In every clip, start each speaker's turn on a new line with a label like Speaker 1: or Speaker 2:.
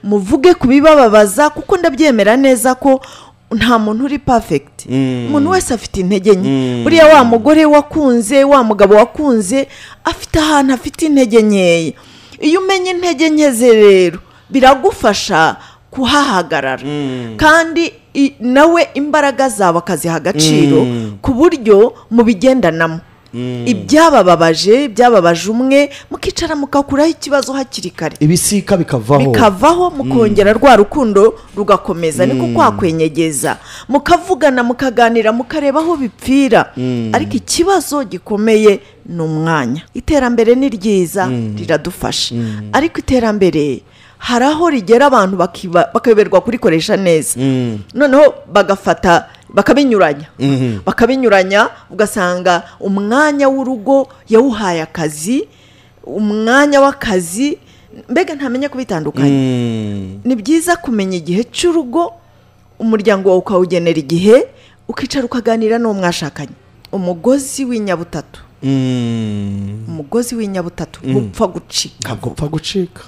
Speaker 1: Muvuge ku bibababaza, kuko ndabyemera neza ko nta muntu uri perfect. Umuntu wese afite intege nke. Buriya wa mugore wakunze, wa mugabo wakunze, afite ahantu afite intege nkeya. Iyo umenye intege nke ze rero biragufasha kuhahagarara, kandi nawe imbaraga zawe akaziha agaciro ku buryo mubigendanamo. Ibyabababaje, byababaje umwe, mukicara mukakuraho ikibazo hakiri kare,
Speaker 2: ibisika bikavaho,
Speaker 1: mukongera rwa rukundo rugakomeza. Niko kwakwenyegeza, mukavugana, mukaganira, mukareba aho bipfira. Ariko ikibazo gikomeye ni umwanya. Iterambere ni ryiza, riradufasha, ariko iterambere hari aho rigera abantu bakayoberwa kurikoresha neza, noneho bagafata bakabinyuranya, ugasanga umwanya w'urugo yawuhaye akazi, umwanya w'akazi mbega ntamenya kubitandukanya. Ni byiza kumenya igihe cy'urugo, umuryango wawe ukawugenera igihe, ukicara ukaganira n'uwo mwashakanye. Umugozi w'inyabutatu, umugozi w'inyabutatu ntupfa gucika.
Speaker 2: Ntabwo gucika.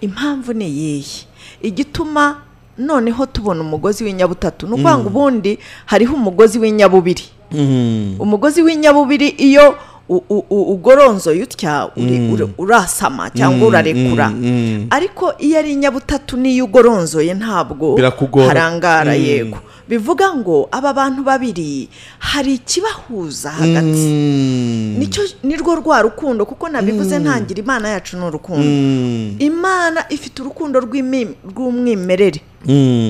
Speaker 1: Impamvu ni iyihe igituma noneho tubona umugozi w'inyabutatu? Ni ukuvuga ngo ubundi hariho umugozi w'inyabubiri. Umugozi w'inyabubiri iyo ugoronzoye utya urasama cyangwa urarekura, ariko iyo ari inyabutatu niyo ugoronzoye ntabwo harangara. Yego, bivuga ngo aba bantu babiri hari ikibahuza hagati, nicyo nirwo rwa rukundo. Kuko nabivuze ntangira, Imana yacu ni urukundo. Imana ifite urukundo rw'umwimerere,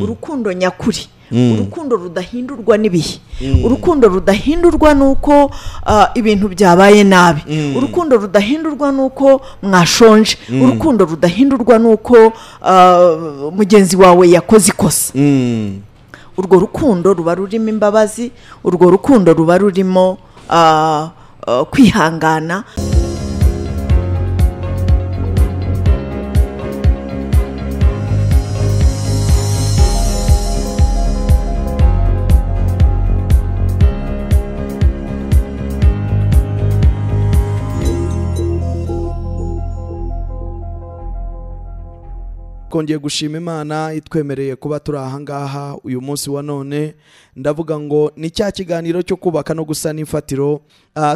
Speaker 1: urukundo nyakuri, urukundo rudahindurwa n'ibihe, urukundo rudahindurwa nuko ibintu byabaye nabi, urukundo rudahindurwa nuko mwashonje, urukundo rudahindurwa nuko mugenzi wawe yakoze ikosa. Urwo rukundo ruba rurimo imbabazi, urwo rukundo ruba rurimo kwihangana.
Speaker 2: Twongeye gushima Imana itwemereye kuba turi aha ngaha uyu munsi wa none. Ndavuga ngo ni cya kiganiro cyo kubaka no gusana imfatiro.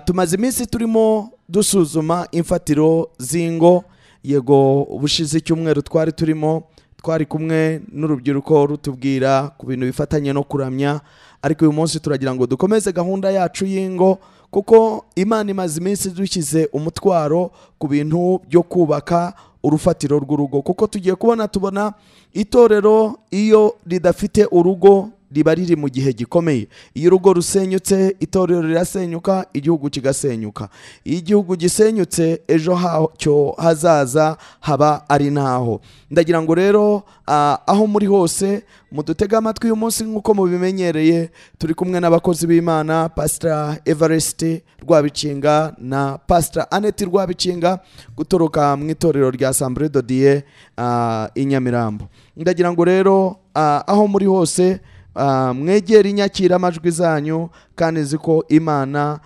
Speaker 2: Tumaze iminsi turimo dusuzuma imfatiro z'ingo. Yego, ubushize icyumweru twari turimo, twari kumwe n'urubyiruko rutubwira ku bintu bifatanye no kuramya, ariko uyu munsi turagira ngo dukomeze gahunda yacu y'ingo, kuko Imana imaze iminsi dushyize umutwaro ku bintu byo kubaka urufatiro rw'urugo. Kuko tugiye kubona, tubona itorero iyo ridafite urugo riba riri mu gihe gikomeye. Iyo urugo rusenyutse, itorero rirasenyuka, igihugu kigasenyuka. Iyo igihugu gisenyutse, ejo hacyo hazaza haba ari naho. Ndagira ngo rero aho muri hose mudutega amatwi uyu munsi nk'uko mubimenyereye, turi kumwe n'abakozi b'Imana Pastor Evariste Rwabicinga na Pastor Annette Rwabicinga guturuka mu itorero rya Assemblée de Dieu i Nyamirambo. Ndagira ngo rero aho muri hose mwegere inyakira amajwi zanyu, kandi ziko Imana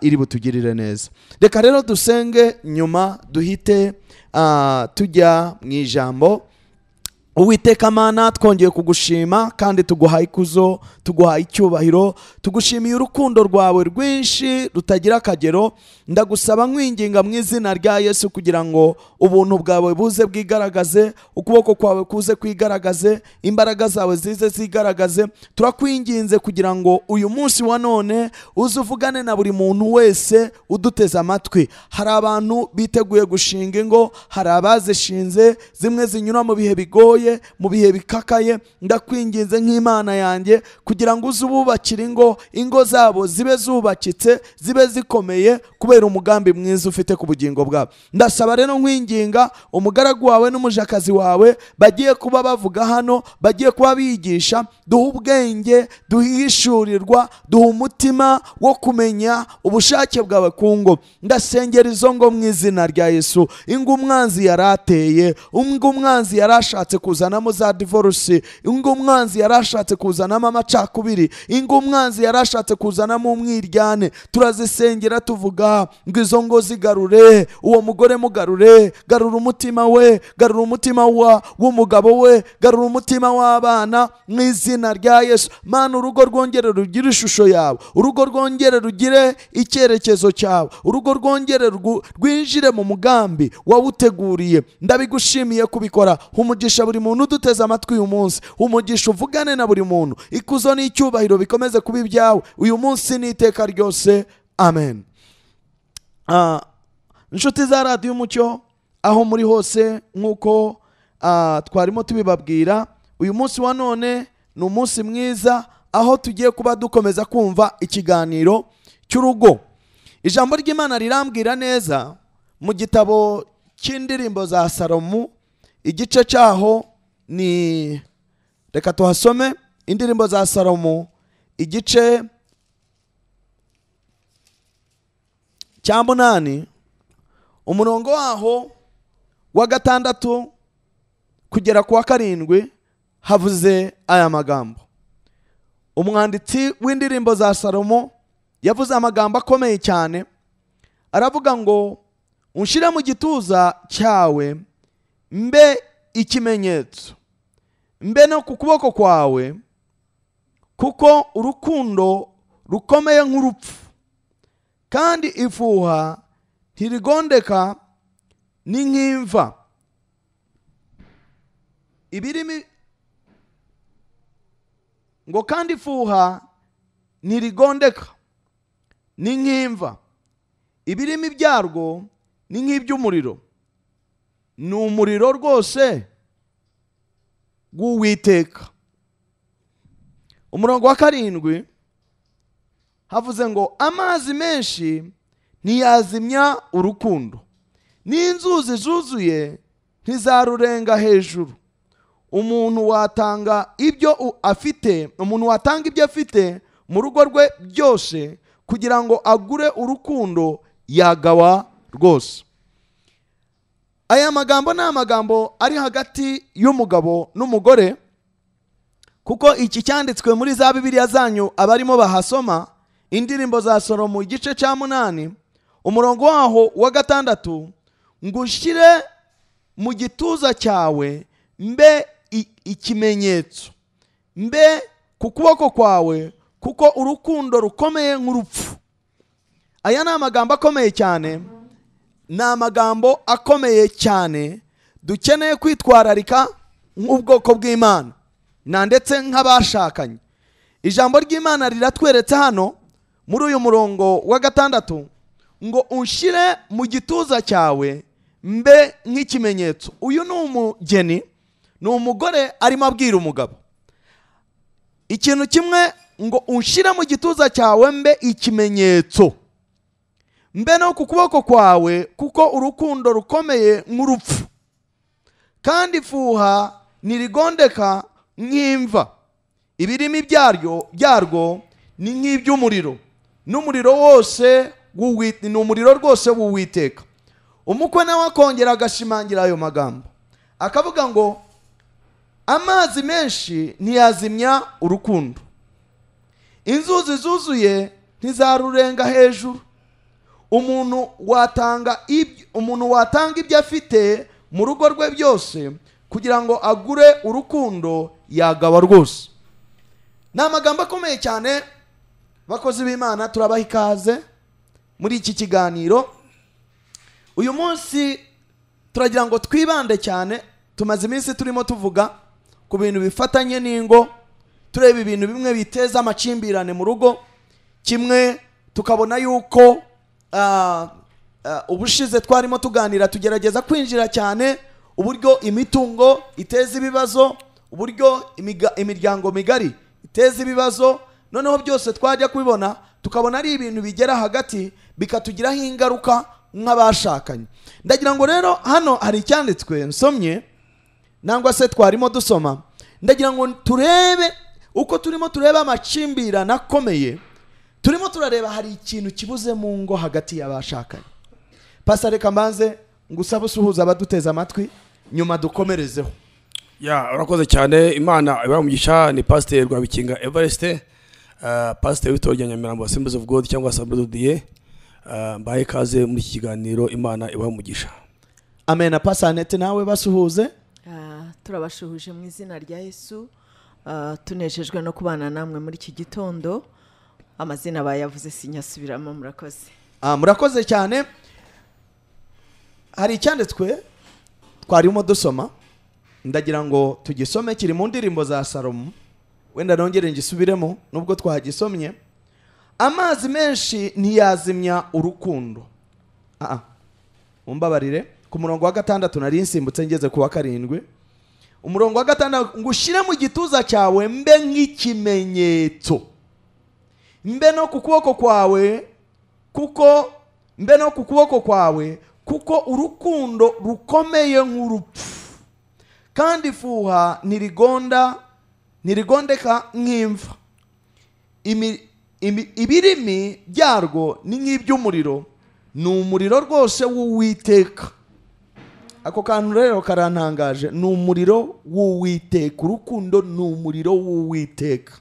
Speaker 2: iri butugirire neza. Reka rero dusenge, nyuma duhite tujya mu ijambo. Uwiteka Mana, twongeye kugushima kandi tuguhaye ikuzo, tuguhaye icyubahiro, tugushimiye urukundo rwawe rwinshi rutagira akagero. Ndagusaba nkwinginga mu izina rya Yesu kugira ngo ubuntu bwawe buze bwigaragaze, ukuboko kwawe kuze kwigaragaze, imbaraga zawe zize zigaragaze. Turakwinginze kugira ngo uyu munsi wa none uze uvugane na buri muntu wese uduteze amatwi. Hari abantu biteguye gushinga ingo, hari abazishinze, zimwe zinyura mu bihe bigoye, mu bihe bikakaye. Ndakwinginze nk'Imana yanjye kugira ngo uze ububakire ingo, ingo zabo zibe zubakitse, zibe zikomeye kubera umugambi mwiza ufite ku bugingo bwabo. Ndasaba rero nkwinginga umugaragu wawe n'umujakazi wawe bagiye kuba bavuga hano, bagiye kuba bigisha, duhe ubwenge, duhishurirwa, duhe umutima wo kumenya ubushake bwawe ku ngo. Ndasengera izo ngo mu izina rya Yesu. Ingo umwanzi yarateye, ingo umwanzi yarashatse kuzanamo za divorce, ingo umwanzi yarashatse kuzanamo amacakubiri, ingo umwanzi yarashatse kuzanamo umwiryane, turazisengera tuvuga ngo izo ngo zigarure, uwo mugore mugarure, garura umutima we, garura umutima w'umugabo we, garura umutima w'abana mu izina rya Yesu. Mana, urugo rwongere rugire ishusho yawe, urugo rwongere rugire icyerekezo cyawe, urugo rwongere rwinjire mu mugambi wawuteguriye. Ndabigushimiye kubikora. Umugisha buri muntu uduteze amatwi uyu munsi, umugisha uvugane na buri muntu, ikuzo n'icyubahiro bikomeze kuba ibyawe uyu munsi n'iteka ryose, amen. Inshuti za Radiyo Umucyo aho muri hose, nk'uko twarimo tubibabwira, uyu munsi wa none ni umunsi mwiza aho tugiye kuba dukomeza kumva ikiganiro cy'urugo. Ijambo ry'Imana rirambwira neza mu gitabo cy'indirimbo za Salomo, igice cyaho ni, reka tuhasome, indirimbo za Salomo igice cya 8 umurongo waho wa 6 kugera ku wa 7 havuze aya magambo. Umwanditsi w'indirimbo za Salomo yavuze amagambo akomeye cyane, aravuga ngo unshire mu gituza cyawe mbe ikimenyetso, mbe no ku kuboko kwawe, kuko urukundo rukomeye nk'urupfu, kandi ifuha ntirigondeka ni nk'imva. Ibirimi ngo kandi ifuha ntirigondeka ni nk'imva, ibirimi byarwo ni nk'iby'umuriro, ni umuriro rwose w'Uwiteka. Umurongo wa 7 havuze ngo amazi menshi ntiyazimya urukundo, n'inzuzi zuzuye ntizarurenga hejuru. Umuntu watanga ibyo afite, umuntu watanga ibyo afite mu rugo rwe byose kugira ngo agure urukundo yagawa rwose. Aya magambo ni amagambo ari hagati y'umugabo n'umugore, kuko iki cyanditswe muri za Bibiliya zanyu abarimo bahasoma, indirimbo za Salomo igice cya 8 umurongo waho wa 6 ngo ushyire mu gituza cyawe mbe ikimenyetso, mbe ku kuboko kwawe, kuko urukundo rukomeye nk'urupfu. Aya ni amagambo akomeye cyane, ni amagambo akomeye cyane dukeneye kwitwararika nk'ubwoko bw'Imana na ndetse nk'abashakanye. Ijambo ry'Imana riratweretse hano muri uyu murongo wa 6 ngo unshyire mu gituza cyawe mbe nk'ikimenyetso. Uyu ni umugeni, ni umugore arimo abwira umugabo ikintu kimwe, ngo unshyire mu gituza cyawe mbe ikimenyetso, mbe no ku kuboko kwawe, kuko urukundo rukomeye nk'urupfu, kandi ifuha ntirigondeka nk'imva, ibirimi byarwo ni nk'iby'umuriro, n'umuriro wose ni umuriro rwose w'Uwiteka. Umukwe nawe akongera agashimangira ayo magambo, akavuga ngo amazi menshi ntiyazimya urukundo, inzuzi zuzuye ntizarurenga hejuru. Umuntu watanga ibyo afite mu rugo rwe byose kugira ngo agure urukundo yagawa rwose. Ni amagambo akomeye cyane. Bakozi b'Imana, turabaha ikaze muri iki kiganiro. Uyu munsi turagira ngo twibande cyane, tumaze iminsi turimo tuvuga ku bintu bifatanye n'ingo, tureba ibintu bimwe biteza amakimbirane mu rugo, kimwe tukabona yuko ubushize twarimo tuganira tugerageza kwinjira cyane uburyo imitungo iteza ibibazo, uburyo imiryango migari iteza ibibazo. Noneho byose twajya kubibona tukabona ari ibintu bigera hagati bikatugiraho ingaruka nk'abashakanye. Ndagira ngo rero hano hari icyanditswe nsomye nangwa se twarimo dusoma, ndagira ngo turebe uko turimo tureba amakimbirane akomeye, turimo turareba hari ikintu kibuze mu ngo hagati y'abashakanye. Pastor, reka mbanze ngusabe usuhuza abaduteze amatwi nyuma dukomerezeho.
Speaker 3: Ya, urakoze cyane. Imana ibamugisha. Ni Pasiteri Rwabikinga Evariste, pasiteri w'itorero rya Nyamirambo Assemblies of God cyangwa Assemblies of Dieu. Mbahaye ikaze muri iki kiganiro, Imana ibamugisha.
Speaker 2: Amen. Pastor Annette, nawe basuhuze.
Speaker 1: Turabashuhuje mu izina rya Yesu. Tunejejwe no kubana namwe muri iki gitondo. Amazina bayavuze, sinyasubiramo. Murakoze.
Speaker 2: Murakoze cyane. Hari icyanditswe twarimo dusoma, ndagira ngo tugisome, kiri mu Ndirimbo za Salomo. Wenda nongere ngisubiremo nubwo twagisomye. Amazi menshi ntiyazimya urukundo. Mumbabarire, ku murongo wa 6, nari nsimbutse ngeze ku wa 7. Umurongo wa 6 ngo: "Ushyire mu gituza cyawe mbe nk'ikimenyetso, mbe no ku kuboko kwawe, kuko mbe no ku kuboko kwawe, kuko urukundo rukomeye nk'urupfu, kandi ifuha ntirigondeka nk'imva. Ibirimi byarwo ni nk'iby'umuriro, ni umuriro rwose w'Uwiteka." Ako kantu rero karantangaje. Ni umuriro w'Uwiteka, urukundo ni umuriro w'Uwiteka.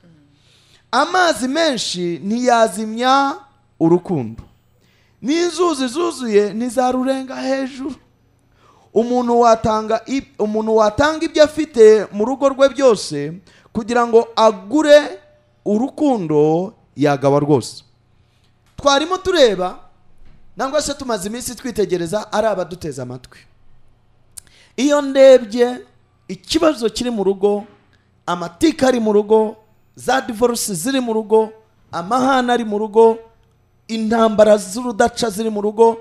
Speaker 2: Amazi menshi ntiyazimya urukundo, n'inzuzi zuzuye ntizarurenga hejuru. Umuntu watanga ibyo afite mu rugo rwe byose kugira ngo agure urukundo yagaba rwose. Twarimo tureba, nangwa se tumaze iminsi twitegereza, ari abaduteze amatwi. Iyo ndebye ikibazo kiri mu rugo, amatika ari mu rugo, za divorce ziri mu rugo, amahane ari mu rugo, intambara z'urudaca ziri mu rugo,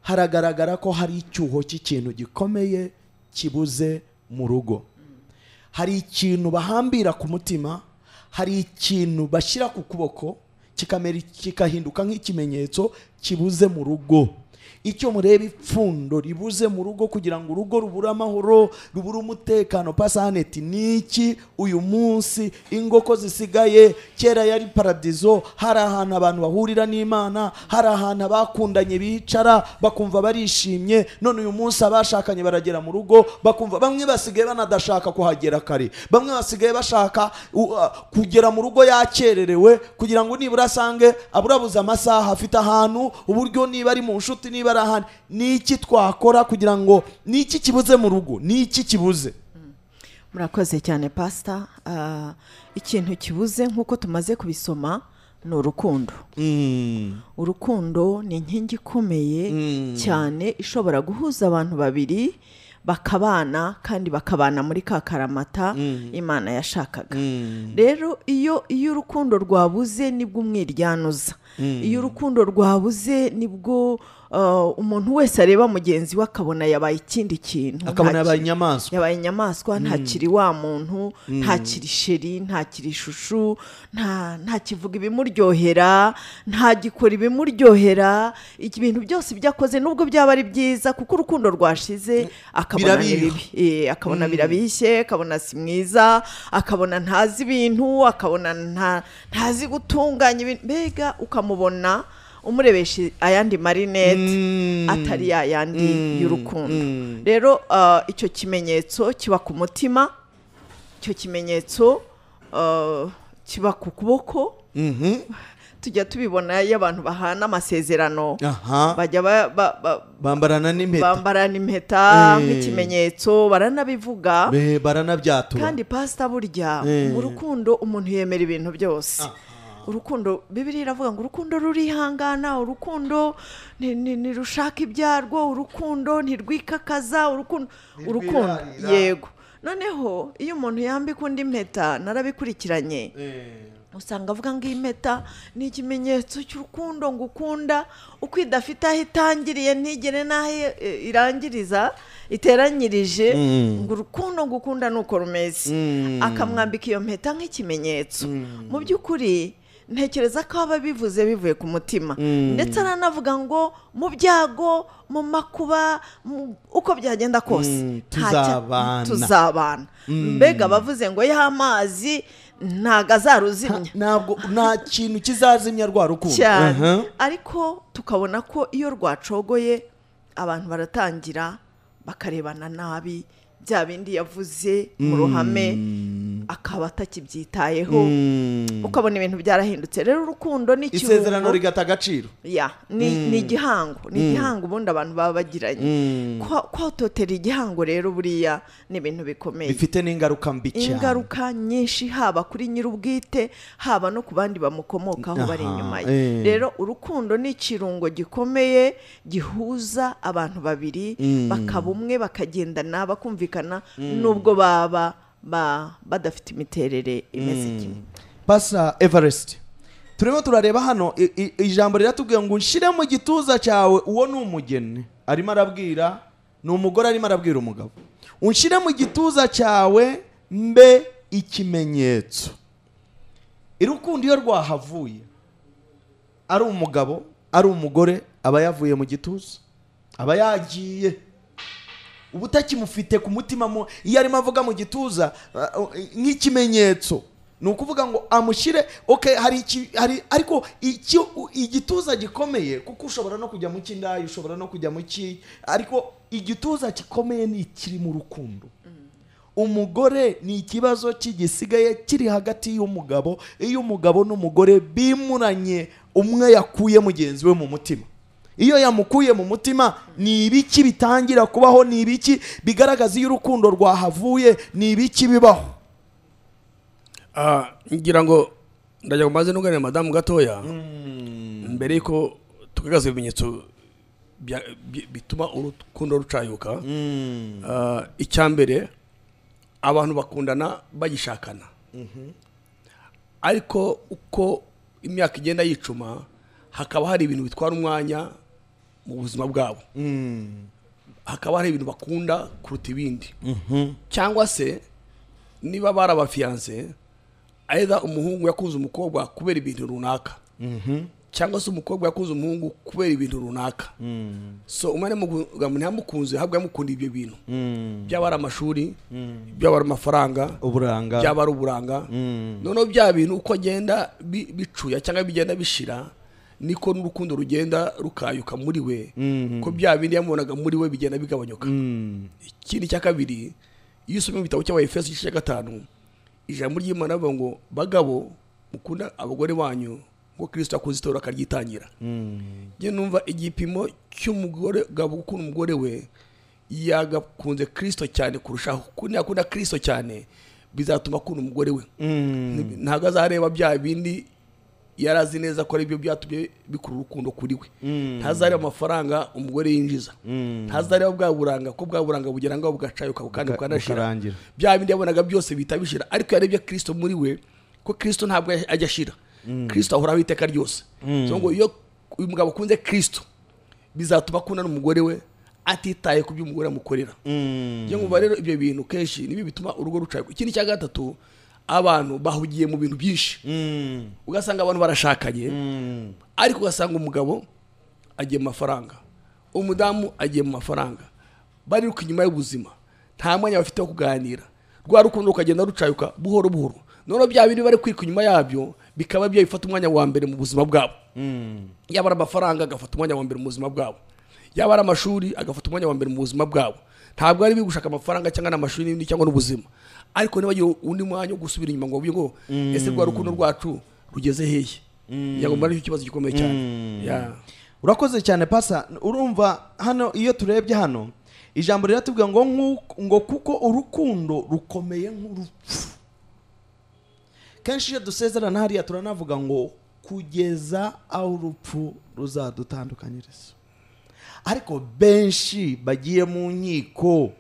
Speaker 2: haragaragara ko hari icyuho cy'ikintu gikomeye kibuze mu rugo. Hari ikintu bahambira ku mutima, hari ikintu bashyira ku kuboko kikamera, kikahinduka nk'ikimenyetso kibuze mu rugo. Icyo mureba ipfundo ribuze mu rugo kugira ngo urugo rubure amahoro, rubure umutekano, Pastor Annette, ni iki? Uyu munsi ingo ko zisigaye, kera yari paradizo, hari ahantu abantu bahurira n'Imana, hari ahantu abakundanye bicara bakumva barishimye. None uyu munsi abashakanye baragera mu rugo bakumva, bamwe basigaye banadashaka kuhagera kare, bamwe basigaye bashaka kugera mu rugo yakererewe kugira ngo nibura asange aburabuze amasaha, afite ahantu uburyo, niba ari mu nshuti, niba ari ahandi. Ni iki twakora kugira ngo, ni iki kibuze mu rugo, ni iki kibuze?
Speaker 1: Murakoze cyane, Pasita. Ikintu kibuze, nk'uko tumaze kubisoma, ni urukundo. Urukundo ni inkingi ikomeye cyane ishobora guhuza abantu babiri bakabana, kandi bakabana muri ka karamata Imana yashakaga. Rero iyo urukundo rwabuze nibwo umwiryanuza, iyo urukundo rwabuze nibwo umuntu wese areba mugenzi we akabona yabaye ikindi kintu.
Speaker 2: Akabona yabaye inyamaswa.
Speaker 1: Yabaye inyamaswa, ntakiri wa muntu, ntakiri chéri, ntakiri chouchou, ntakivuga ibimuryohera, ntagikora ibimuryohera. Ibintu byose ibyo akoze, nubwo byaba ari byiza, kuko urukundo rwashize akabona ni
Speaker 2: Birabiha.
Speaker 1: bibi. Akabona birabishye, akabona si mwiza, akabona ntazi ibintu, akabona ntazi gutunganya ibintu. Mbega ukamubona umurebesha ayandi marinete atari ya yandi y'urukundo. Rero icyo kimenyetso kiba ku mutima, icyo kimenyetso kiba ku kuboko. Tujya tubibona iyo abantu bahana amasezerano, bajya
Speaker 2: bambarana n'impeta.
Speaker 1: Bambarana impeta nk'ikimenyetso, baranabivuga.
Speaker 2: Baranabyatura.
Speaker 1: Kandi Pasita, burya mu rukundo umuntu yemera ibintu byose. Urukundo, Bibiliya iravuga ngo urukundo rurihangana, urukundo ntirushaka ibyarwo, urukundo ntirwikakaza, urukundo, urukundo.
Speaker 2: Ntirwirarira.
Speaker 1: Yego. Noneho iyo umuntu yambika undi impeta, narabikurikiranye, usanga avuga ngo iyi mpeta ni ikimenyetso cy'urukundo ngukunda. Uko idafite aho itangiriye ntigere n'aho irangiriza, iteranyirije, ngo urukundo ngukunda ni uko rumeze. Akamwambika iyo mpeta nk'ikimenyetso. Mu by'ukuri ntekereza ko aba bivuze bivuye ku mutima. Ndetse aranavuga ngo mu byago, mu makuba, uko byagenda kose,
Speaker 2: tuzabana.
Speaker 1: Tuzabana. Mbega bavuze ngo y'amazi ntago azaruzimya.
Speaker 2: Ntabwo, nta kintu kizazimya rwa rukundo.
Speaker 1: Cyane. Ariko tukabona ko iyo rwacogoye abantu baratangira bakarebana nabi. Bya bindi yavuze mu ruhame akaba atakibyitayeho, ukabona ibintu byarahindutse. Rero urukundo ni
Speaker 2: isezerano
Speaker 1: ikirungo,
Speaker 2: rigata agaciro.
Speaker 1: Ya, ni igihango, ni igihango ubundi abantu baba bagiranye. Kwatotera igihango rero buriya ni ibintu bikomeye,
Speaker 2: bifite n'ingaruka mbi cyane,
Speaker 1: ingaruka nyinshi, haba kuri nyir'ubwite, haba no ku bandi bamukomokaho bari inyuma ye. Rero urukundo ni ikirungo gikomeye gihuza abantu babiri, bakaba umwe, bakagendana, bakumvikana, nubwo baba badafite imiterere imeze kimwe.
Speaker 2: Pastor Everest, turimo turareba hano ijambo riratubwiye ngo unshyire mu gituza cyawe. Uwo ni umugeni arimo arabwira, ni umugore arimo arabwira umugabo, unshyire mu gituza cyawe mbe ikimenyetso. Irukundo iyo rwahavuye, ari umugabo ari umugore, aba yavuye mu gituza, aba yagiye, uba utakimufite ku mutima. Iyo arimo avuga mu gituza nk'ikimenyetso, ni ukuvuga ngo amushyire, okay, hari ariko igituza gikomeye, kuko ushobora no kujya mu cy'indaya, ushobora no kujya mu ki, ariko igituza gikomeye ni ikiri mu rukundo. Umugore ni ikibazo kigisigaye kiri hagati y'umugabo. Iyo umugabo n'umugore bimuranye, umwe yakuye mugenzi we mu mutima, iyo yamukuye mu mutima, ni ibiki bitangira kubaho? Ni ibiki bigaragaza iyo urukundo rwahavuye? Ni ibiki bibaho?
Speaker 3: Ngira ngo ndajya kumaze nuganira madamu gatoya mbere yuko tugaragaza ibimenyetso bituma urukundo rucayuka. Icya mbere, abantu bakundana bagishakana, ariko uko imyaka igenda yicuma hakaba hari ibintu bitwara umwanya mu buzima bwabo, hakaba hari ibintu bakunda kuruta ibindi. Cyangwa se niba bari abafiyanse, either umuhungu yakunze umukobwa kubera ibintu runaka, cyangwa se umukobwa yakunze umuhungu kubera ibintu runaka. So umwana mugabo ntiyamukunze, ahubwo yamukunda ibyo bintu, byaba ari amashuri, byaba ari amafaranga,
Speaker 2: uburanga,
Speaker 3: byaba ari uburanga. Noneho bya bintu uko agenda bicuya cyangwa bigenda bishira, niko n'urukundo rugenda rukayuka muri we, ko bya bindi yamubonaga muri we bigenda bigabanyuka. Ikindi cya kabiri, iyo usomye mu gitabo cy'Abaefeso igice cya 5, ijambo ry'Imana rivuga ngo bagabo mukunda abagore banyu ngo Kristo akunze itorero akaryitangira. Njye numva igipimo cy'umugore gabo gukunda umugore we, yagakunze Kristo cyane kurushaho. Kuko yakunda Kristo cyane bizatuma akunda umugore we. Ntabwo azareba bya bindi yarazi neza ko ari byo byatumye bikura urukundo kuri we. Ntazareba amafaranga umugore yinjiza, ntazareba bwa buranga, ko bwa buranga bugera ngaho bugacayuka kandi bukanashira. Bya bindi yabonaga byose bihita bishira, ariko yarebye Kristo muri we, ko Kristo ntabwo ajya ashira. Kristo ahoraho iteka ryose. So ngo iyo uyu mugabo akunze Kristo bizatuma akunda n'umugore we atitaye ku byo umugore amukorera. Njye nkumva rero ibyo bintu kenshi nibi bituma urugo rucayuka. Ikindi cya gatatu, abantu bahugiye mu bintu byinshi. Ugasanga abantu barashakanye, ariko ugasanga umugabo agiye mu mafaranga, umudamu agiye mu mafaranga, bariruka inyuma y'ubuzima, nta mwanya bafite wo kuganira. Rwa rukundo rukagenda rucayuka buhoro buhoro. Noneho bya bindi bari kwiruka inyuma yabyo bikaba byo bifata umwanya wa mbere mu buzima bwabo. Yaba ari amafaranga agafata umwanya wa mbere mu buzima bwabo, yaba ari amashuri agafata umwanya wa mbere mu buzima bwabo. Ntabwo ari bigushaka amafaranga cyangwa n'amashuri n'ibindi cyangwa n'ubuzima, ariko nibagira undi mwanya wo gusubira inyuma ngo ngo ese rwa rukundo rwacu rugeze hehe? Yagomba ari ikibazo gikomeye cyane.
Speaker 2: Urakoze cyane Pasa. Urumva hano iyo turebye hano ijambo riratubwira ngo ngo kuko urukundo rukomeye nk'urupfu. Kenshi iyo dusezerana hariya turanavuga ngo kugeza aho urupfu ruzadutandukanyiriza. Ariko benshi bagiye mu nkiko,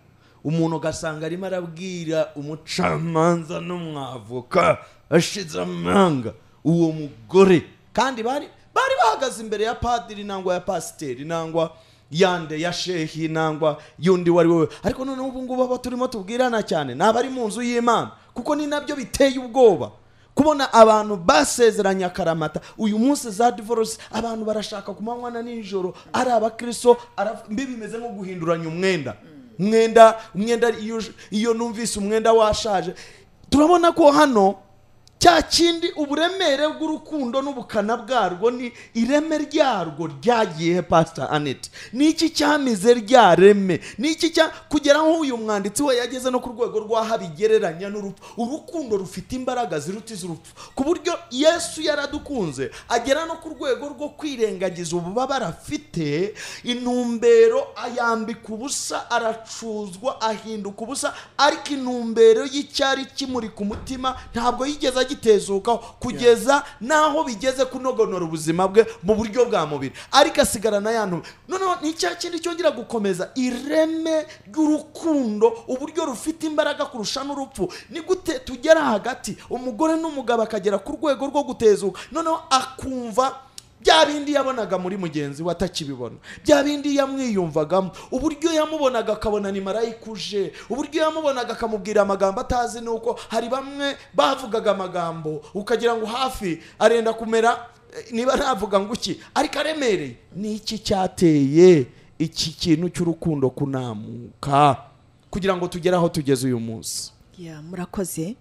Speaker 2: umuntu ugasanga arimo arabwira umucamanza n'umwavoka ashize amanga uwo mugore, kandi bari bahagaze imbere ya padiri nangwa ya pasiteri nangwa yande ya shehi nangwa yundi wari wewe. Ariko noneho ubu ngubu abo turimo tubwirana cyane ni abari mu nzu y'Imana, kuko ni nabyo biteye ubwoba kubona abantu basezeranye akaramata. Uyu munsi za divorce abantu barashaka kumanywa na nijoro, ari abakristo mbi bimeze nko guhinduranya umwenda. Umwenda iyo numvise umwenda washaje. Turabona ko hano Cya kindi uburemere bw'urukundo n'ubukana bwarwo ni ireme ryarwo ryagiye he, Pastor Annette? Ni iki cyamize rya reme? Ni iki cya kugera aho uyu mwanditsi we yageze no ku rwego rw'aho abigereranya n'urupfu? Urukundo rufite imbaraga ziruta iz'urupfu, ku buryo Yesu yaradukunze agera no ku rwego rwo kwirengagiza ububabare afite, intumbero ayambika ubusa, aracuzwa, ahinduka ubusa, ariko intumbero y'icyari kimuri ku mutima ntabwo yigeze agitezukaho kugeza naho bigeze kunogonora ubuzima bwe mu buryo bwa mubiri, ariko asigarana ya ntumbero. Noneho ni cya kindi cyongera gukomeza ireme ry'urukundo, uburyo rufite imbaraga kurusha n'urupfu. Ni gute tugera hagati umugore n'umugabo akagera ku rwego rwo gutezuka, noneho akumva bya bindi yabonaga muri mugenzi we atakibibona, bya bindi yamwiyumvagamo, uburyo yamubonaga akabona ni marayika uje, uburyo yamubonaga akamubwira amagambo atazi. Nuko hari bamwe bavugaga amagambo ukagira ngo hafi arenda kumera, niba navuga ngo iki, ariko aremereye. Ni iki cyateye iki kintu cy'urukundo kunamuka kugira ngo tugere aho tugeze uyu munsi?
Speaker 1: Ya, murakoze.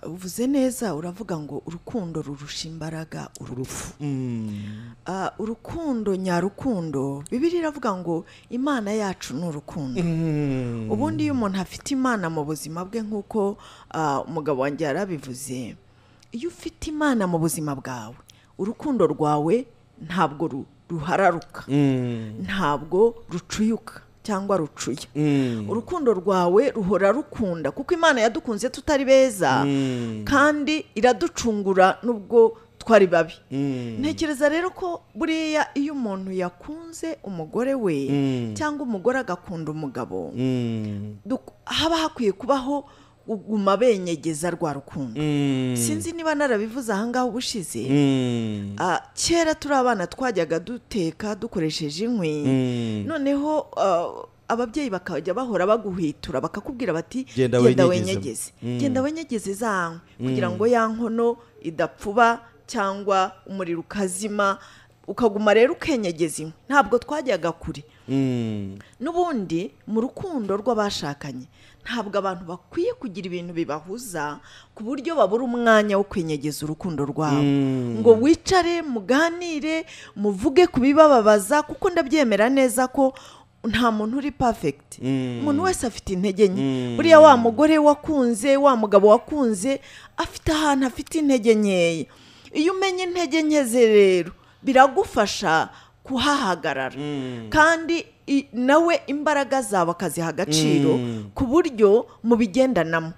Speaker 1: Uvuze neza, uravuga ngo urukundo rurusha imbaraga urupfu. Urukundo nyarukundo, Bibiliya iravuga ngo Imana yacu ni urukundo. Ubundi iyo umuntu afite Imana mu buzima bwe, nk'uko umugabo wanjye yarabivuze, iyo ufite Imana mu buzima bwawe, urukundo rwawe ntabwo ruhararuka, ntabwo rucuyuka cyangwa rucuya. Urukundo rwawe ruhora rukunda, kuko Imana yadukunze tutari beza, kandi iraducungura nubwo twari babi. Ntekereza rero ko buriya iyo umuntu yakunze umugore we cyangwa umugore agakunda umugabo, haba hakwiye kubaho uguma benyegeza rwa rukundo. Sinzi niba narabivuze aha ngaho ubushize. Kera turi abana twajyaga duteka dukoresheje inkwi, noneho ababyeyi bakajya bahora baguhwitura bakakubwira bati genda wenyegeze, genda wenyegeze za nkwi kugira ngo ya nkono idapfuba cyangwa umuriro ukazima, ukaguma rero ukenyegeza inkwi. Ntabwo twajyaga kure. N'ubundi mu rukundo rw'abashakanye ntabwo abantu bakwiye kugira ibintu bibahuza ku buryo babura umwanya wo kwenyegeza urukundo rwabo, ngo wicare muganire, muvuge ku bibababaza, kuko ndabyemera neza ko nta muntu uri perfect. Umuntu wese afite intege nke. Buriya wa mugore wakunze, wa mugabo wakunze, afite ahantu afite intege nkeya. Iyo umenye intege nke ze rero biragufasha kuhahagarara, kandi nawe imbaraga zawe akaziha agaciro ku buryo mubigendanamo.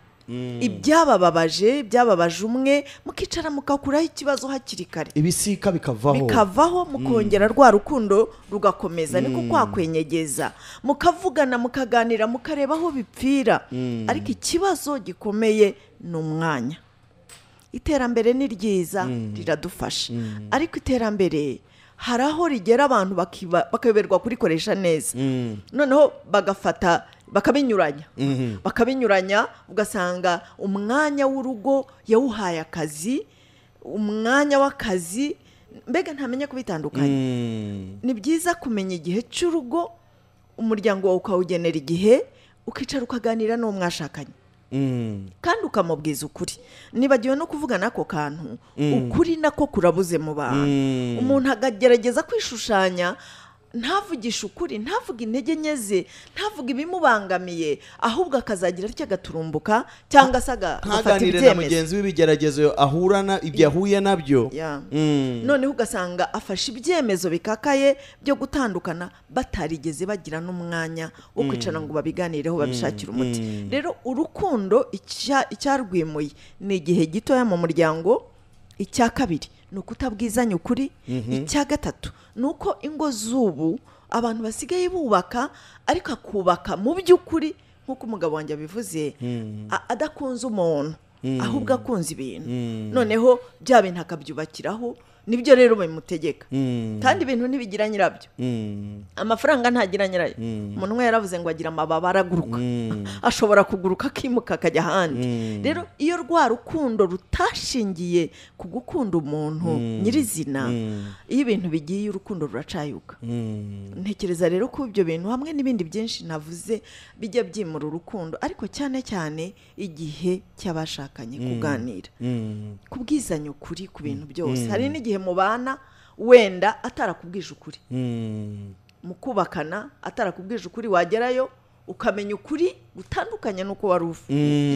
Speaker 1: Ibyabababaje, byababaje umwe, mukicara mukakuraho ikibazo hakiri kare,
Speaker 2: ibisika
Speaker 1: bikavaho, mukongera rwa rukundo rugakomeza. Niko kwakwenyegeza, mukavugana, mukaganira, mukareba aho bipfira. Ariko ikibazo gikomeye ni umwanya. Iterambere ni ryiza, riradufasha, ariko iterambere hari aho rigera abantu bakayoberwa kurikoresha neza, noneho bagafata bakabinyuranya, bakabinyuranya, ugasanga umwanya w'urugo yawuhaye akazi, umwanya w'akazi, mbega ntamenya kubitandukanya. Ni byiza kumenya igihe cy'urugo, umuryango wawe ukawugenera igihe, ukicara ukaganira n'uwo mwashakanye, kandi ukamubwiza ukuri. Nibagiwe no kuvuga nako kantu, ukuri nako kurabuze mu bantu. Umuntu akagerageza kwishushanya, ntavugisha ukuri, ntavuga intege nke ze, ntavuga ibimubangamiye, ahubwo akazagira atya agaturumbuka cyangwa se agafata
Speaker 2: ibyemezo na mugenzi w'ibigeragezo ahurana ibyo ahuye nabyo.
Speaker 1: Noneho ugasanga afashe ibyemezo bikakaye byo gutandukana, batarigeze bagira n'umwanya wo kwicara ngo babiganireho, babishakire umuti. Rero urukundo icyarwimuye ni igihe gitoya mu muryango. Icya kabiri ni ukutabwizanya ukuri. Icya gatatu ni uko ingo z'ubu abantu basigaye bubaka, ariko akubaka mu by'ukuri nk'uko umugabo wanjye abivuze, adakunze umuntu, ahubwo akunze ibintu. Noneho bya bintu akabyubakiraho, Nibyo rero bimutegeka. Kandi ibintu ntibigira nyirabyo. Amafaranga ntagira nyirayo. Umuntu umwe yaravuze ngo agira amababa araguruka. Ashobora kuguruka akimuka akajya ahandi. Rero iyo rwa rukundo rutashingiye ku gukunda umuntu nyirizina, iyo ibintu bigiye urukundo ruracayuka. Ntekereza rero ko ibyo bintu hamwe n'ibindi byinshi navuze bijya byimura urukundo, ariko cyane cyane igihe cy'abashakanye kuganira, kubwizanya ukuri ku bintu byose. Hari n'igihe mubana wenda atarakubwije ukuri, mukubakana atarakubwije ukuri, wagerayo ukamenya ukuri gutandukanye n'uko wari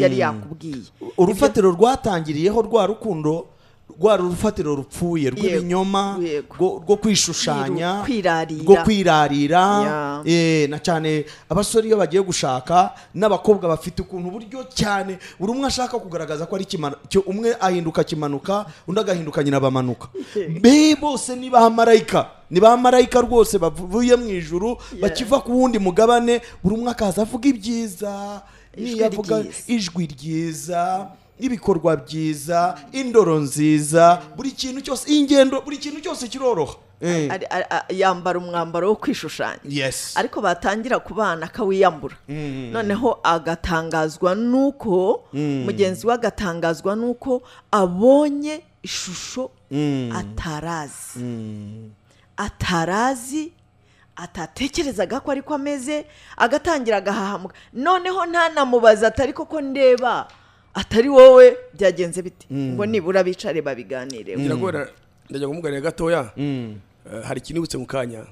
Speaker 1: yari yakubwiye.
Speaker 2: Urufatiro rwatangiriyeho rwa rukundo rwa rufatiro rupfuye rw'ibinyoma, rwo kwishushanya, rwo kwirarira, na cyane abasore iyo bagiye gushaka n'abakobwa bafite ukuntu buryo cyane buri umwe ashaka kugaragaza ko ari kimano, umwe ahinduka kimanuka undi agahinduka nyina bamanuka. Be bose ni ba marayika, ni ba marayika rwose bavuye mu ijuru bakiva ku wundi mugabane, buri umwe akaza avuga ibyiza, niyavuga ijwi ryiza, ibikorwa byiza, indoro nziza, buri kintu cyose, ingendo, buri kintu cyose kiroroha.
Speaker 1: Yambara umwambaro wo kwishushanya. Ariko batangira kubana akawiyambura. Noneho agatangazwa nuko mugenzi we agatangazwa nuko abonye ishusho atarazi. Atarazi, atatekerezaga ko ariko ameze, agatangira agahahamuka. Noneho ntanamubaza atari koko ndeba atari wowe byagenze bite, ngo nibura bicare babiganireho.
Speaker 3: Ngira ndajya kumuganira gatoya. Hari ikintu mu kanya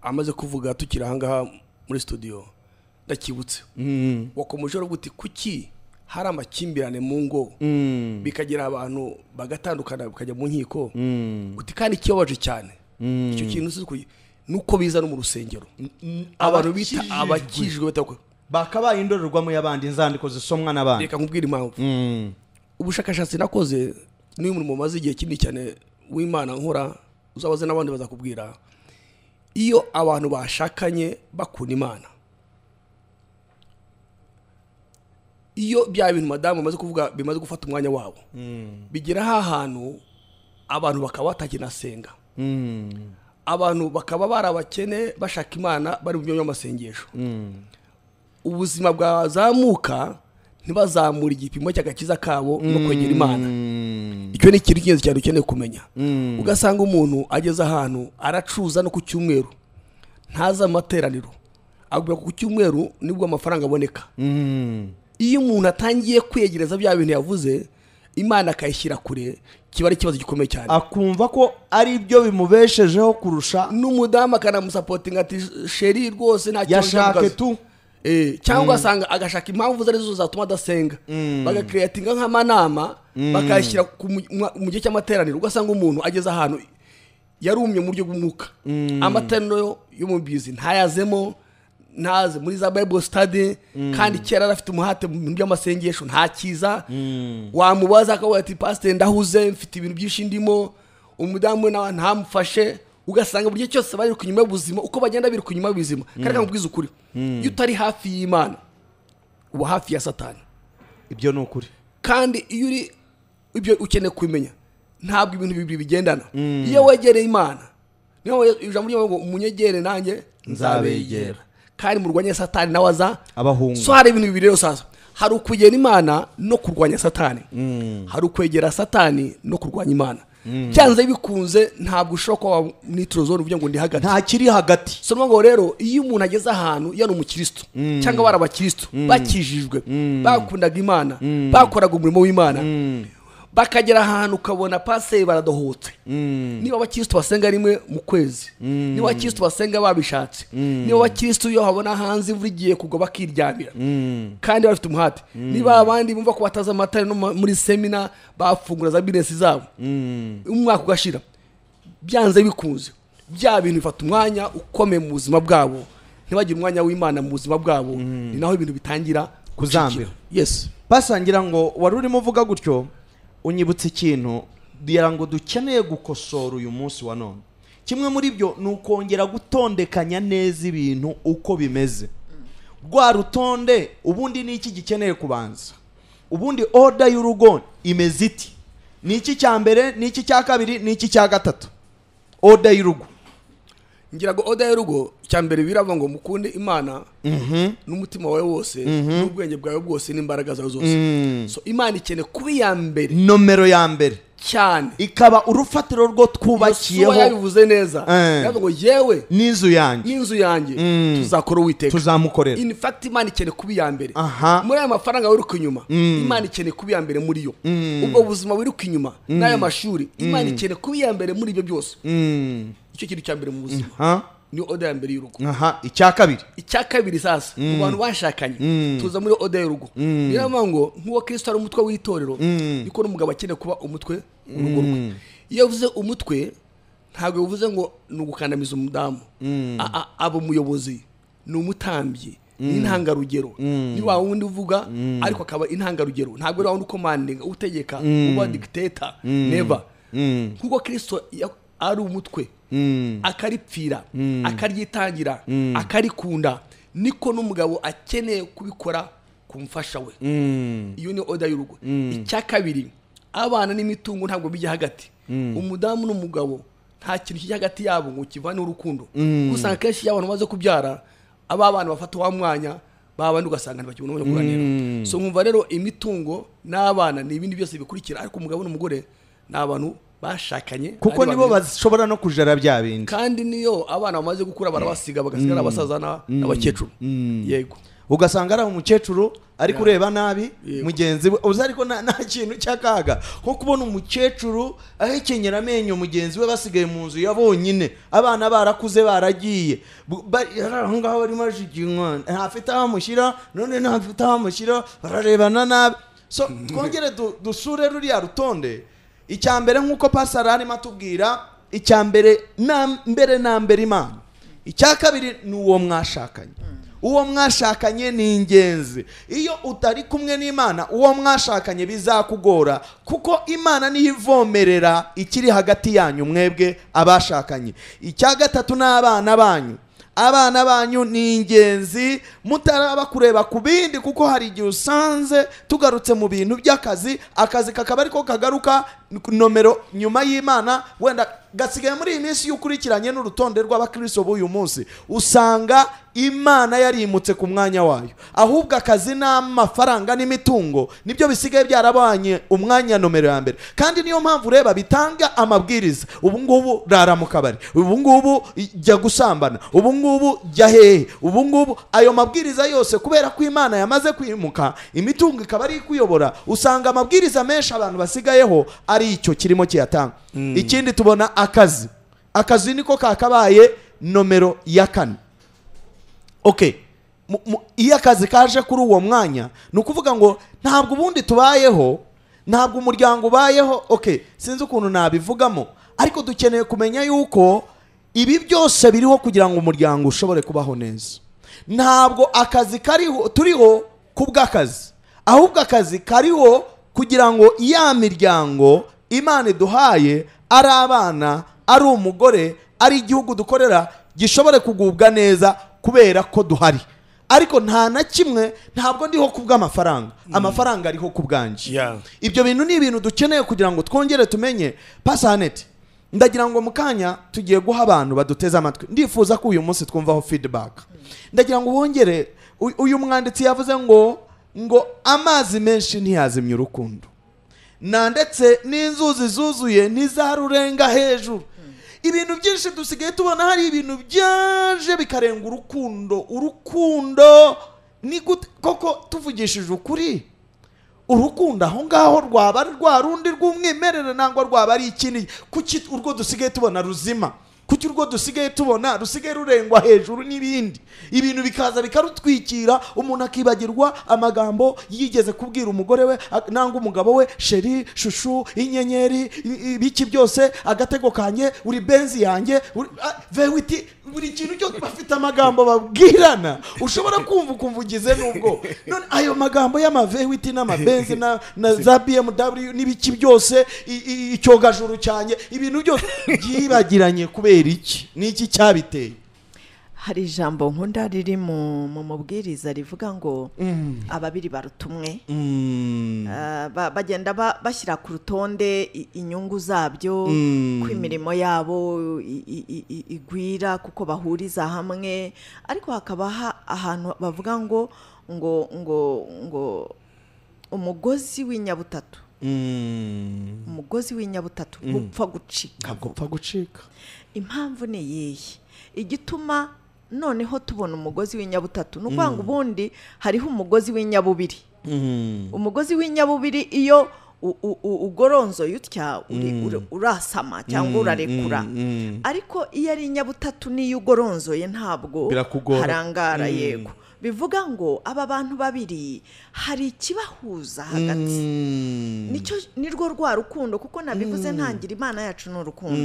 Speaker 3: amaze kuvuga tukiri ahangaha muri studio, ndakibutse. Wakomeje uti kuki hari amakimbirane mu ngo bikagira abantu bagatandukana bakajya mu nkiko, uti kandi ikibabaje cyane icyo kintu uzi nuko biza no mu rusengero, abantu bita abakijwe batakwe
Speaker 2: bakabaye indorerwamo y'abandi, inzandiko zisomwa n'abandi.
Speaker 3: Reka nkubwire impamvu. Ubushakashatsi nakoze n'uyu murimo maze igihe kinini cyane w'Imana nkora, uzabaze n'abandi bazakubwira, iyo abantu bashakanye bakunda Imana, iyo bya bintu madamu amaze kuvuga bimaze gufata umwanya wabo, bigera ahantu abantu bakaba batakinasenga, abantu bakaba barabakene bashaka Imana bari mu by'amasengesho, ubuzima bwazamuka ntibazamura igipimo cy'agakiza kabo no kwegera Imana. Icyo ni ikintu cy'ingenzi cyane ukeneye kumenya. Ugasanga umuntu ageze ahantu aracuza no ku cyumweru ntaza amateraniro, agubwa ku cyumweru nibwo amafaranga aboneka. Iyo umuntu atangiye kwiyegereza bya bintu yavuze, Imana akayishyira kure, kiba ari ikibazo gikomeye cyane.
Speaker 2: Akumva ko ari byo bimubeshejeho kurusha
Speaker 3: n'umudamu akanamusapotinga ati sheri rwose nta kibazo
Speaker 2: yashake tu.
Speaker 3: Cyangwa asanga agashaka impamvu zari zo zatuma adasenga, bagakreatinga nk'amanama bakayashyira mu gihe cy'amateraniro. Ugasanga umuntu ageze ahantu yarumye mu buryo bw'umwuka, amateraniro yo mu bizi ntayazemo, ntaze muri za Bible study, kandi kera arafite umuhate mu bintu by'amasengesho ntakiza. Wamubaza akavuga ati pastor ndahuze mfite ibintu byinshi ndimo, umudamu nawe ntamufashe. Ugasanga buryo cyose bari kunyuma y'ubuzima, uko bagenda biri kunyuma y'ubuzima. Kandi nkubwiza ukuri, iyo utari hafi y'Imana uba hafi ya Satani.
Speaker 2: Ibyo ni ukuri.
Speaker 3: Kandi iyo uri ibyo ukeneye kumenya, ntabwo ibintu bibiri bigendana. Iyo wegereye Imana, niyo ijambo ry'Imana ngo umunyegere nanjye nzabegera, kandi murwanye Satani nawe aza
Speaker 2: abahunga.
Speaker 3: So hari ibintu bibiri rero sasa, hari ukwegera Imana no kurwanya Satani, hari ukwegera Satani no kurwanya Imana. Byanze bikunze ntabwo ushobora kuba nitrozone uvuga ngo ndi hagati,
Speaker 2: nta kiri hagati.
Speaker 3: So ngo rero iyo umuntu ageze ahantu yari umukristo cyangwa bari abakristo bakijijwe, bakundaga Imana, bakoraga umurimo w'Imana, bakagera ahantu ukabona paseri baradohotse. Niba abakristo basenga rimwe mu kwezi, niba abakristo basenga babishatse, niba abakristo iyo habona hanze imvura igiye kugwa bakiryamira kandi bafite umuhate, niba abandi bumva ko bataza amatara no muri semina bafungura za business zabo, umwaka ugashira, byanze bikunze bya bintu bifata umwanya ukomeye mu buzima bwabo, ntibagire umwanya w'Imana mu buzima bwabo. Ni naho ibintu bitangira
Speaker 2: kuzambira.
Speaker 3: Yes,
Speaker 2: basangira ngo wari urimo uvuga gutyo unyibutse ikintu ngira ngo dukeneye gukosora uyu munsi wa none. Kimwe muri byo ni ukongera gutondekanya neza ibintu uko bimeze. Rwa rutonde ubundi ni iki gikeneye kubanza, ubundi order y'urugo imeze iti. Ni iki cya mbere, ni iki cya kabiri, ni iki cya gatatu? Order y'urugo.
Speaker 3: Ngira ngo order y'urugo cya mbere biravuga ngo mukunde Imana n'umutima wawe wose, n'ubwenge bwawe bwose, n'imbaraga zawe zose. So Imana ikeneye kuba iya mbere,
Speaker 2: nomero ya mbere
Speaker 3: cyane,
Speaker 2: ikaba urufatiro rwo twubakiyeho.
Speaker 3: Yabivuze neza, yavuga ngo yewe
Speaker 2: n'inzu yanjye,
Speaker 3: tuzakora Uwiteka,
Speaker 2: tuzamukorera.
Speaker 3: In fact Imana ikeneye kuba iya mbere muri aya mafaranga wiruka inyuma. Imana ikeneye kuba iya mbere muri yo. Ubwo buzima wiruka inyuma n'aya mashuri, Imana ikeneye kuba iya mbere muri ibyo byose. Icyo kintu cya mbere mu buzima ni order ya mbere y'urugo.
Speaker 2: Icya kabiri
Speaker 3: sasa mu bantu bashakanye tuza muri order y'urugo. Biravuga ngo nk'uwo Kristo ari umutwe w'itorero, niko n'umugabo akeneye kuba umutwe w'urugo rwe. Iyo uvuze umutwe ntabwo bivuze ngo ni ugukandamiza umudamu. Aba umuyobozi, ni umutambyi, ni intangarugero, ni wa wundi uvuga ariko akaba intangarugero. Ntabwo ari wa wundi ukomandinga, utegeka, uba dictator, never. Nk'uko Kristo ari umutwe, akaripfira, akaryitangira, akarikunda, niko n'umugabo akeneye kubikora kumfasha we. Iyo ni order y'urugo. Icya kabiri, abana n'imitungo ntabwo bijya hagati. Umudamu n'umugabo nta kintu kijya hagati yabo ngo kivane urukundo. Usanga kenshi iyo abantu bamaze kubyara, aba bana bafata wa mwanya babandi ugasanga ntibakibona umwanya wo kuganira. So nkumva rero imitungo n'abana ni ibindi byose bikurikira, ariko umugabo n'umugore ni abantu bashakanye,
Speaker 2: kuko nibo bashobora no kujara bya bindi.
Speaker 3: Kandi niyo abana bamaze gukura barabasiga bagasigara abasaza n'abakecuru. Yego,
Speaker 2: ugasanga ari umukecuru ari kureba nabi mugenzi we, uzi ariko nta kintu cy'akaga nko kubona umukecuru ahekenyera amenyo mugenzi we basigaye mu nzu ya bonyine, abana barakuze baragiye, aho ngaho barimo ajiginywa, ntafite aho amushyira, none ntafite aho amushyira, bararebana nabi. So twongere dusure ruriya rutonde. Icya mbere nk'uko pastor arimo atubwira, icya mbere na mbere Imana. Icya kabiri ni uwo mwashakanye. Uwo mwashakanye ni ingenzi. Iyo utari kumwe n'Imana, uwo mwashakanye bizakugora, kuko Imana niyo ivomerera ikiri hagati yanyu mwebwe abashakanye. Icya gatatu ni abana banyu. Abana banyu ni ingenzi, mutaraba kureba ku bindi, kuko hari igihe usanze tugarutse mu bintu by'akazi, akazi kakaba ariko kagaruka nomero nyuma y'Imana. Wenda gasigaye muri iyi minsi y'ukurikiranye n'urutonde rw'abakristo b'uyu munsi, usanga Imana yarimutse ku mwanya wayo, ahubwo akazi n'amafaranga n'imitungo nibyo bisigaye byarabanye umwanya nomero ya mbere. Kandi niyo mpamvu ureba bitanga amabwiriza, ubu ngubu rara mu kabari, ubu ngubu jya gusambana, ubu ngubu jya hehe, ubu ngubu. Ayo mabwiriza yose kubera ko Imana yamaze kwimuka, imitungo ikaba ari kuyobora, usanga amabwiriza menshi abantu basigayeho ari icyo kirimo kiyatanga. Ikindi tubona akazi. Akazi niko kakabaye nomero ya kane. Okay, iyo akazi kaje kuri uwo mwanya, ni ukuvuga ngo ntabwo ubundi tubayeho, ntabwo umuryango ubayeho. Okay, sinzi ukuntu nabivugamo, ariko dukeneye kumenya yuko ibi byose biriho kugira ngo umuryango ushobore kubaho neza. Ntabwo akazi kariho turiho kubw'akazi, ahubwo akazi kariho kugira ngo ya miryango Imana iduhaye, ari abana, ari umugore, ari igihugu dukorera, gishobore kugubwa neza kubera ko duhari. Ariko nta na kimwe, ntabwo ndiho kubw'amafaranga, amafaranga ariho kubwanje. Ibyo bintu ni ibintu dukeneye kugira ngo twongere tumenye. Pastor, ndagira ngo mukanya tugiye guha abantu baduteze amatwi, ndifuza ko uyu munsi twumvaho feedback. Ndagira ngo wongere, uyu mwanditsi yavuze ngo amazi menshi ntiyazimya urukundo, na ndetse n'inzuzi zuzuye ntizarurenga hejuru. Ibintu byinshi dusigaye tubona hari ibintu byaje bikarenga urukundo. Urukundo ni gute koko? Tuvugishije ukuri, urukundo aho ngaho rwaba rwa rundi rw'umwimerere nangwa rwaba ari ikindi? Kuki urwo dusigaye tubona ruzima? Kuki urwo dusigaye tubona rusigaye rurengwa hejuru n'ibindi? Ibintu bikaza bikarutwikira, umuntu akibagirwa amagambo yigeze kubwira umugore we nangwa umugabo we, sheri, shushu, inyenyeri, ibiki byose, agatego kanye, uri benzi yanjye, vewiti, buri kintu cyose bafite amagambo babwirana, ushobora kumva ukumva ugize nubwo. None ayo magambo y'amavewiti n'amabenzi na za BMW n'ibiki byose, icyogajuru cyanye, ibintu byose byibagiranye kubera iki? Niki cyabiteye?
Speaker 1: Hari ijambo nkunda riri mu mubwiriza rivuga ngo ababiri baruta umwe. Bagenda bashyira ku rutonde inyungu zabyo, ko imirimo yabo igwira kuko bahuriza hamwe, ariko hakaba ahantu bavuga ngo ngo ngo ngo umugozi w'inyabutatu, umugozi w'inyabutatu ntupfa gucika,
Speaker 2: ntabwo upfa gucika.
Speaker 1: Impamvu ni iyihe igituma noneho tubona umugozi w'inyabutatu? Ni ukuvuga ngo ubundi hariho umugozi w'inyabubiri. Umugozi w'inyabubiri iyo ugoronzoye utya urasama cyangwa urarekura, ariko iyo ari inyabutatu n'iyo ugoronzoye ntabwo harangara. Yego, bivuga ngo aba bantu babiri hari ikibahuza hagati, nicyo nirwo rwa rukundo, kuko nabivuze ntangira, Imana yacu ni urukundo.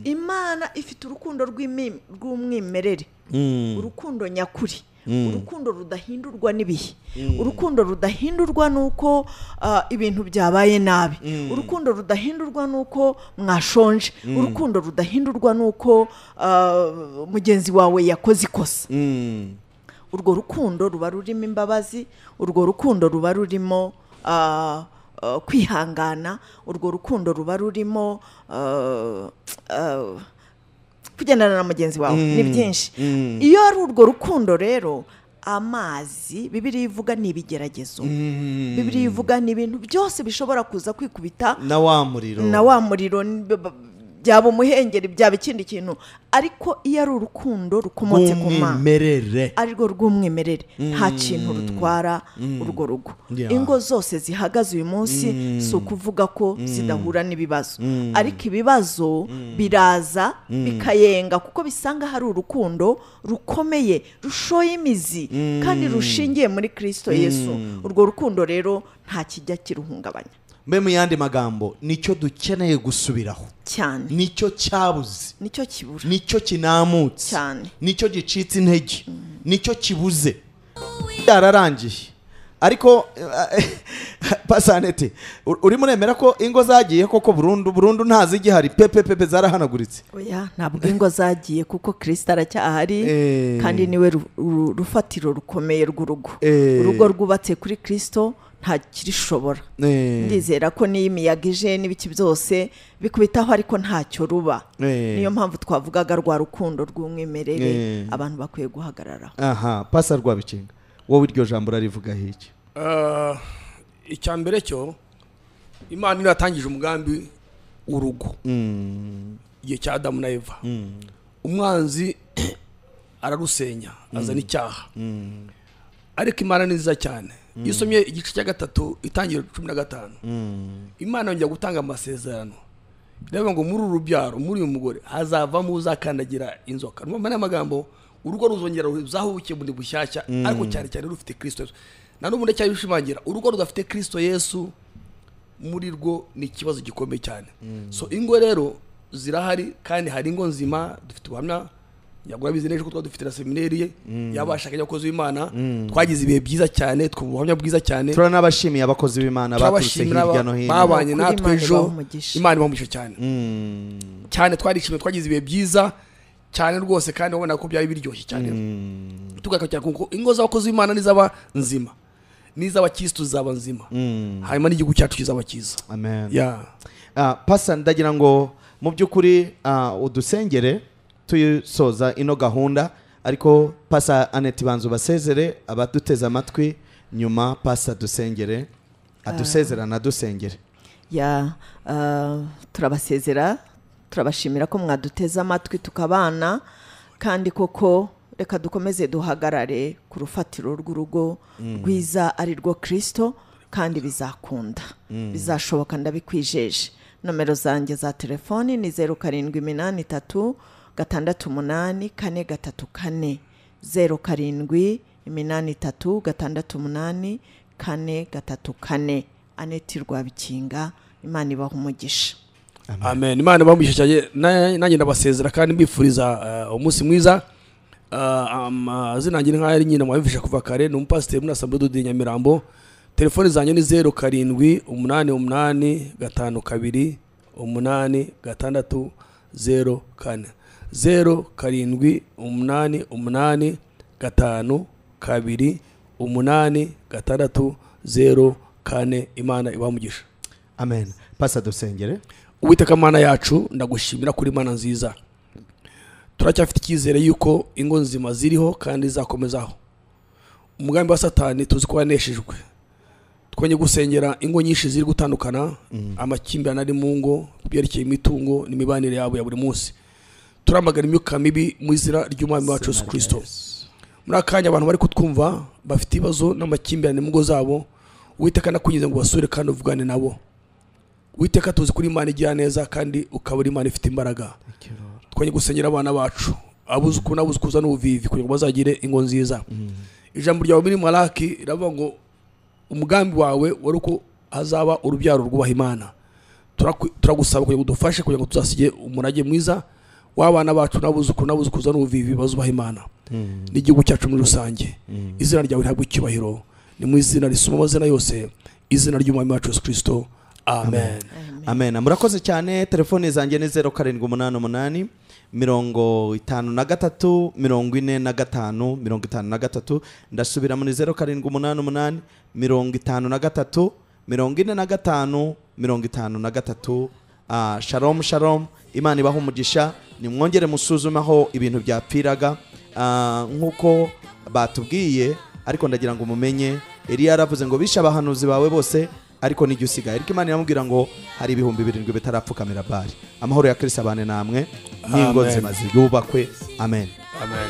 Speaker 1: Imana ifite urukundo rw'umwimerere, urukundo nyakuri, urukundo rudahindurwa n'ibihe, urukundo rudahindurwa nuko ibintu byabaye nabi, urukundo rudahindurwa nuko mwashonje, urukundo rudahindurwa nuko mugenzi wawe yakoze ikosa. Urwo rukundo ruba rurimo imbabazi, urwo rukundo ruba rurimo kwihangana, urwo rukundo ruba rurimo kugendana na mugenzi wawe, ni byinshi. Iyo ari urwo rukundo rero, amazi Bibiliya ivuga ni ibigeragezo, Bibiliya ivuga ni ibintu byose bishobora kuza kwikubita
Speaker 2: na wa muriro,
Speaker 1: na wa muriro, byaba umuhengeri, byaba ikindi kintu, ariko iyo ari urukundo rukomotse ku Mana, arirwo rw'umwimerere, nta kintu rutwara urwo rugo. Ingo zose zihagaze uyu munsi si ukuvuga ko zidahura n'ibibazo, ariko ibibazo biraza bikayenga kuko bisanga hari urukundo rukomeye rushoye imizi kandi rushingiye muri Kristo Yesu. Urwo rukundo rero nta kijya kiruhungabanya.
Speaker 2: Mbe mu yandi magambo, nicyo dukeneye gusubiraho
Speaker 1: cyane,
Speaker 2: nicyo cyabuze,
Speaker 1: nicyo kibura,
Speaker 2: nicyo kinamutse
Speaker 1: cyane,
Speaker 2: nicyo gicitse intege, nicyo kibuze. Byararangiye. Ariko Pasanete, uri muremera ko ingo zagiye koko burundu burundu ntazigihari pepe pepe zarahanaguritse?
Speaker 1: Oya, ntabwo ingo zagiye kuko Kristo aracyahari, kandi niwe rufatiro rukomeye rw'urugo. Urugo rwubatse kuri Kristo nta kirishobora. Ndizera ko n'iyi miyaga ije n'ibiki byose bikubitaho, ariko ntacyo ruba. Niyo mpamvu twavugaga rwa rukundo rw'umwimerere abantu bakwiye guhagarara.
Speaker 2: Aha, Pasa Rwabikinga, wowe iryo jambo urarivuga iki?
Speaker 3: Icya mbere cyo, Imana iratangije umugambi urugo igihe cya Adamu na Eva. Umwanzi ararusenya azana icyaha, ariko Imana ni nziza cyane. Iyo usomye igice cya 3 itangiriro 15, Imana yongera gutanga amasezerano, iravuga ngo muri uru rubyaro, muri uyu mugore hazavamo uzakandagira inzoka. Mu yandi magambo, urugo ruzongera ruzahuke bundi bushyashya, ariko cyane cyane rufite Kristo Yesu. Na n'ubu ndacyabishimangira, urugo rudafite Kristo Yesu muri rwo ni ikibazo gikomeye cyane. So ingo rero zirahari, kandi hari ingo nzima, dufite ubuhamya nyagura bizi neza ko dufite na seminari yabashaka abakozi b'Imana, twagize ibihe byiza cyane, twubuhamya bwiza cyane.
Speaker 2: Turanabashimiye abakozi b'Imana baturutse hirya no hino,
Speaker 3: babanye natwe ejo. Imana ibamugisha cyane cyane, twarishimye, twagize ibihe byiza cyane rwose, kandi ubona ko byari biryoshye cyane. Tugakakira kuko ingo z'abakozi b'Imana nizaba nzima, n'iz'abakristo zaba nzima, hanyuma n'igihugu cyacu kizaba cyiza.
Speaker 2: Amen.
Speaker 3: Yeah.
Speaker 2: Pasa, ndagira ngo mu by'ukuri udusengere tuyisoza ino gahunda, ariko Pasa Aneti banzu basezere abaduteze amatwi, nyuma Pasa dusengere, adusezerana dusengere.
Speaker 1: Ya, turabasezera, turabashimira ko mwaduteze amatwi tukabana, kandi koko reka dukomeze duhagarare ku rufatiro rw'urugo rwiza ari rwo Kristo, kandi bizakunda, bizashoboka, ndabikwijeje. Nomero zanjye za telefoni ni 0783 684 434, 0783 684 434. Aneti Rwabikinga, Imana ibahe umugisha.
Speaker 3: Amen. Imana ibahe umugisha cyane. Nanjye ndabasezera kandi mbifuriza umunsi mwiza. Amazina yanjye nka yari nyina mwabifisha kuva kare, ni umupasiteri muri Assemblée de Nyamirambo. Telefoni zanjye ni 07 88 52 8 6 04, 07 88 52 8 6 04. 4. Imana ibamugisha.
Speaker 2: Amen. Pastor dusengere.
Speaker 3: Uwiteka Mana yacu, ndagushimira kuri Mana nziza. Turacyafite icyizere yuko ingo nzima ziriho kandi zakomezaho. Umugambi wa Satani tuzi ko waneshejwe. Twonye gusengera ingo nyinshi ziri gutandukana, amakimbirane ari mu ngo kubyerekeye imitungo n'imibanire yabo ya buri munsi. Turamagana imyuka mibi mu izina ry'Umwami wacu Yesu Kristo. Muri akanya abantu bari kutwumva bafite ibibazo n'amakimbirane mu ngo zabo, Uwiteka nakunyuze ngo basure kandi uvugane nabo. Uwiteka tuzi kuri Imana igira neza kandi ukaba uri Imana ifite imbaraga. Twonye gusengera abana bacu, abuzukuru n'abuzukuruza n'ubuvivi kugira ngo bazagire ingo nziza. Ijambo ryawe muri Malaki riravuga ngo umugambi wawe wari uko hazaba urubyaro rwubaha Imana. Turagusaba kugira ngo udufashe kugira ngo tuzasige umurage mwiza w'abana bacu n'abuzukuru n'abuzukuruza n'ubuvivi bazubaha Imana n'igihugu cyacu muri rusange. Izina ryawe rihabwe icyubahiro, ni mu izina risumba amazina yose, izina ry'Umwami wacu Yesu Kristo. Amen.
Speaker 2: Amen. Murakoze cyane. Telefone zanjye ni 0788 53 45 53. Ndasubira muri 0788 53 45 53. Shalom shalom. Imana ibahe umugisha. Nimwongere musuzume aho ibintu byapfiraga nkuko batubwiye, ariko ndagira ngo mumenye Eliya yaravuze ngo bishe abahanuzi bawe bose ariko nijye usigaye. Ariko Imana iramubwira ngo hari 7,000 bitarapfukamira Bali. Amahoro ya Kristo abane namwe n'ingo nzima ziyubakwe. Amen.
Speaker 3: Amen.